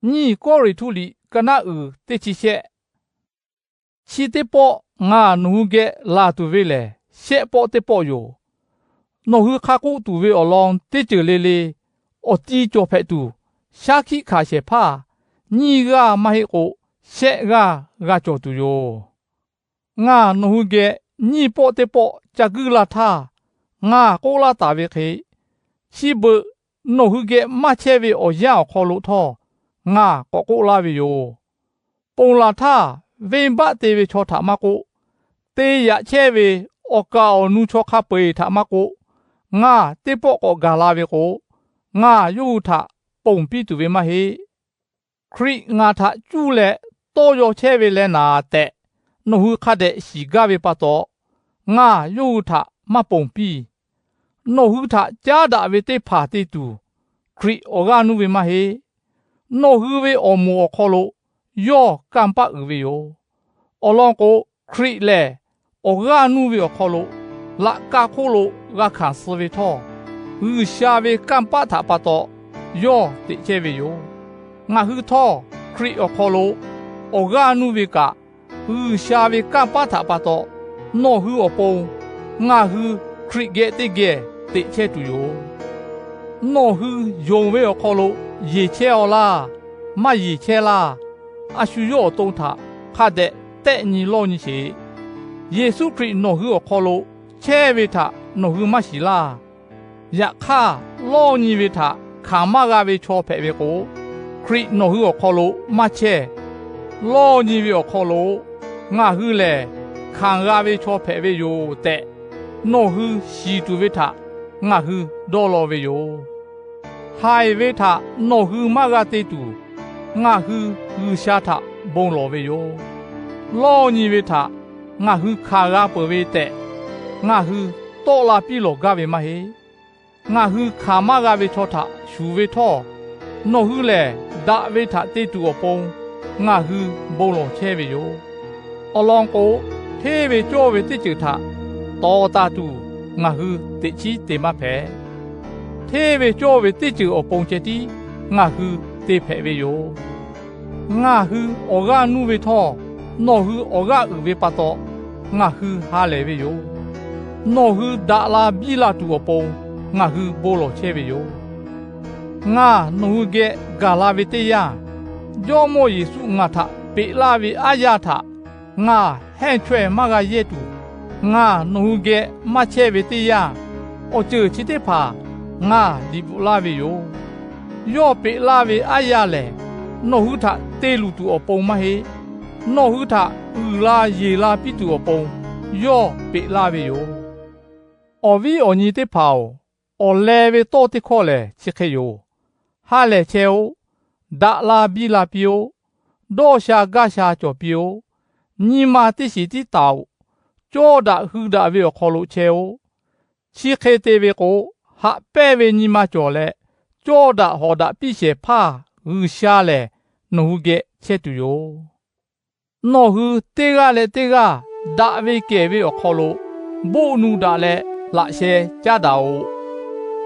Nyiˇ Kawˇrenˍhtuˆ liꞈ ka naˆ uiˍ teˇ chi shehˆ. Chi teˇ pawˆ ngaˬ nawˬ hui geh laˬ tuˬ ve lehˬ, shehˆ pawˆ teˇ pawˆ yoˬ. Nawˬ hui hk'a k'oˆ tuˬ ve awˬ lawn teˇ ceuˬ le le awˬ ti cawˬ hpehꞈ tuˬ, shaˉ hkiˆ hkanˍ shehˍ hpaˇ nyiˇ g'aˇ maˇ heˆ k'o, shehˆ g'aˇ g'a cawˬ tuˬ yoˬ. Ngaˬ nawˬ hui geh nyiˇ pawˆ teˇ pawˆ ca guiˇ la htaˇ, ngaˬ k'oˆ laˇ taˍ ve hk'e, chi beuꞈ nawˬ hui geh maˇ chehˇ ve awˬ yanˇ awˬ hk'aw lo htawˇ, ngaˬ k'awꞈ k'oˆ laˇ ve yoˬ. Ponˬ laˬ htaˇ, venˇbaˆ te ve chaw htaꞈ maˇ k'oˆ, te yaꞈ chehˇ ve awˬ kaˍ awˬ nu chaw hk'a peu-eˬ htaꞈ maˇ k'oˆ, ngaˬ teˇ pawˆ k'awꞈ gaˬ la ve k'o, ngaˬ yawˇ hui htaꞈ ponˬ piˇ tuˬ ve maˇ heˆ. Hkriꞈ ngaˬ htaꞈ cuˇ leh tawˇ yaw chehˇ ve leh naˍ tehꞈ, nawˬ hui hk'a dehꞈ shiˍ gaˇ ve pa taw, ngaˬ yawˇ hui htaꞈ maˇ ponˬ piˇ. Nawˬ hui htaꞈ caˉ daꞈ ve teˇ hpaˍ te tuˬ, Hkriꞈ awˬ g'aˇ nuˇ ve maˇ heˆ. Nawˬ hui ve awˬ moˍ awˬ hk'aw lo yawˇ kanˇ paˆ uiˍ ve yoˬ. Awˬ lawn k'o, Hkriꞈ lehˬ awˬ g'aˇ nuˇ ve awˬ hk'aw lo laꞈ ka hk'oˆ lo g'a hkanˍ suh ve htawˇ, G'uiˬsha ve kanˇ paˆ htaꞈ pa taw yawˇ teꞈ chehˇ ve yoˬ. Ngaˬ hui htawˇ, Hkriꞈ awˬ hk'aw lo awˬ g'aˇ nuˇ ve kaꞈ, G'uiˬsha ve kanˇ paˆ htaꞈ pa taw, nawˬ hui awˬ pon ngaˬ hui Hkriꞈ geh teˇ geh teꞈ chehˇ tuˬ yoˬ. Nawˬ hui yonˍ ve awˬ hk'aw lo yeˬ chehˇ-aw laˇ, maˇ yeˬ chehˇ laˇ. A shu yawˇ awˬ to htaꞈ hk'a dehꞈ tehˆ nyi lawˇ nyi sheˍ. Yeˍsuˆ Hkriꞈ nawˬ hui awˬ hk'aw lo chehˇ ve htaꞈ nawˬ hui maˇ shiˍ laˇ. Yaꞈ hk'aˇ, lawˇ nyi ve htaꞈ hkanˍ maˇ g'a ve chaw hpehꞈ ve k'o, Hkriꞈ nawˬ hui awˬ hk'aw lo maˇ chehˇ. Lawˇ nyi ve awˬ hk'aw lo ngaˬ hui lehˬ hkanˍ g'a ve chaw hpehꞈ ve yoˬ tehꞈ, nawˬ hui shiˍ tuˬ ve htaꞈ ngaˬ hui dawˇ law ve yoˬ. Haiˬ ve htaꞈ nawˬ hui maˇ g'a te tuˬ, ngaˬ hui G'uiˬsha htaꞈ bon lawˬ ve yoˬ. Lawˇ nyi ve htaꞈ ngaˬ hui hkanˍ g'a peuˬ ve tehꞈ, ngaˬ hui tawˆ la piˇ lawˬ gaˇ ve maˇ heˆ. Ngaˬ hui hkanˍ maˇ g'a ve chaw htaꞈ shuˍ ve htawˇ, nawˬ hui lehˬ daꞈ ve htaꞈ te tuˬ awˬ pon ngaˬ hui bon lawˬ chehˇ ve yoˬ. Awˬ lawn k'o, hteˇ ve cawˇ ve teˇ ceuˬ htaꞈ tawˍ taˍ tuˬ ngaˬ hui teꞈ chiˉ te maˇ hpehꞈ. Hteˇ ve cawˇ ve teˇ ceuˬ awˬ pon ceh tiˉ ngaˬ hui te hpehꞈ ve yoˬ. Ngaˬ hui awˬ g'aˇ nuˇ ve htawˇ, nawˬ hui awˬ g'aˇ uiˍ ve pa taw ngaˬ hui ha lehˬ ve yoˬ. Nawˬ hui daꞈ la biˇ la tuˬ awˬ pon ngaˬ hui bon lawˬ chehˇ ve yoˬ. Ngaˬ nawˬ hui geh gaˬ la ve teˇ yanˇ, Jawˇmawˇ Yeˍsuˆ ngaˬ htaꞈ peꞈ laˇ ve aˉ yaˇ htaꞈ ngaˬ hehnˇ chaweh maˇ g'a yehˇ tuˬ, ngaˬ nawˬ hui geh maˇ chehˇ ve teˇ yanˇ, awˬ ceuˬ chi teˇ hpaˍ ngaˬ liꞈ bvuhꞈ laˇ ve yoˬ. Yawˇ peꞈ laˇ ve aˉ yaˇ lehˬ, nawˬ hui htaꞈ te luˬ tuˬ awˬ pon maˇ heˆ. Nawˬ hui htaꞈ uiˍ la yeˬ la piˇ tuˬ awˬ pon yawˇ peꞈ laˇ ve yoˬ. Awˬ viˉ awˬ nyi teˇ hpaˍ-oˬ, awˬ leh ve tawˇ teˇ hkawˇ lehˬ chi hk'e yoˬ. Ha lehˬ chehˇ-oˆ. Daꞈ la biˇ la piˇ-oˆ. Dawˇ sha gaˇ sha cawˬ piˇ-oˆ. Nyi ma teˇ shiˍ tiˉ taˍ-oꞈ. Cawˇ daꞈ hui daꞈ ve awˬ hk'aw lo chehˇ-oˆ. Chi hk'e te ve k'o, haꞈ pehnˇ ve nyi ma cawˬ leh, cawˇ daꞈ hawˍ daꞈ piˇ shehˍ hpaˇ G'uiˬsha lehˬ nawˬ hui geh chehˇ tuˬ yoˬ. Nawˬ hui teˇ g'aˇ leh teˇ g'aˇ daꞈ ve kehˬ ve awˬ hk'aw lo boˆ nu daꞈ leh laꞈ sheh caˉ daꞈ-oꞈ.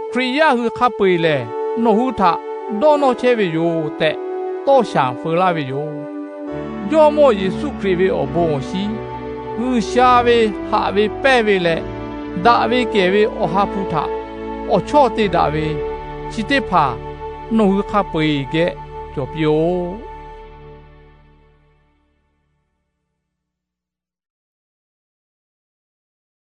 Hkriꞈ yaˇ hui hk'a peu-eˬ lehˬ, nawˬ hui htaꞈ dawˇ nawˇ chehˇ ve yoˬ tehꞈ tawˇ shanˍ feu laˇ ve yoˬ. Jawˇmawˇ Yeˍsuˆ Hkriꞈ ve awˬ bon awˬ shinˉ, G'uiˬsha ve haꞈ ve pehnˇ ve leh daꞈ ve kehˬ ve Awˬ ha hpu htaꞈ awˬ chawˇ te daꞈ ve, chi teˇ hpaˍ nawˬ hui hk'a peu-eˬ geh cawˬ piˇ-oˆ.